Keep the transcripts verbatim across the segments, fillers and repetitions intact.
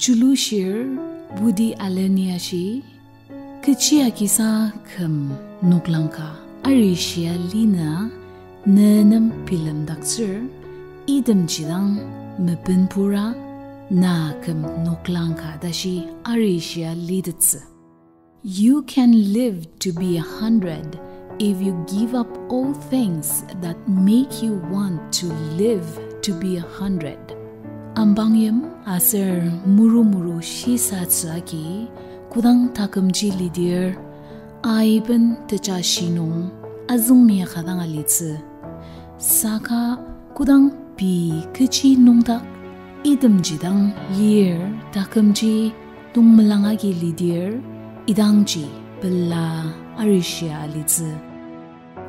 Chulushir Woody Allen-i ashi, kechi agisa küm noklang ka arishia linü ne nem bilemdaktsür, itemji dang mepenpura na küm noklang ka tashi arishia litettsü. You can live to be a hundred if you give up all things that make you want to live to be a hundred. Ambangyim aser muru muru shisatsü agi kodang takümji lidir, aiben techa shinung azüngmia ka dang alitsü. Saka kodang pei kechi nüngdak itemji dang lir takümji tongmelang agi lidir, idangji pela arishia alitsü.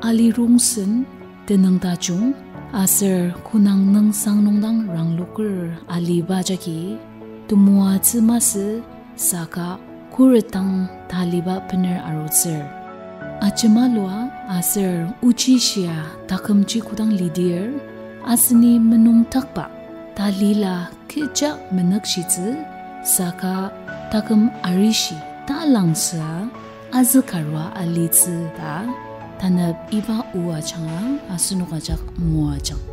Ali rongsen, tenüng tajung, aser konang nüngsang nung dang rangloker aliba jagi, temoatsü masü saka khuret dang taliba bener arutsür. Ajemalua aser ochishia takümji kodang lidir, aseni menüngdakba talila kecha menükshitsü, saka taküm arishi talangsüa azükarua alitsü ta, tanep iba o ajanga asenok ajak moajang.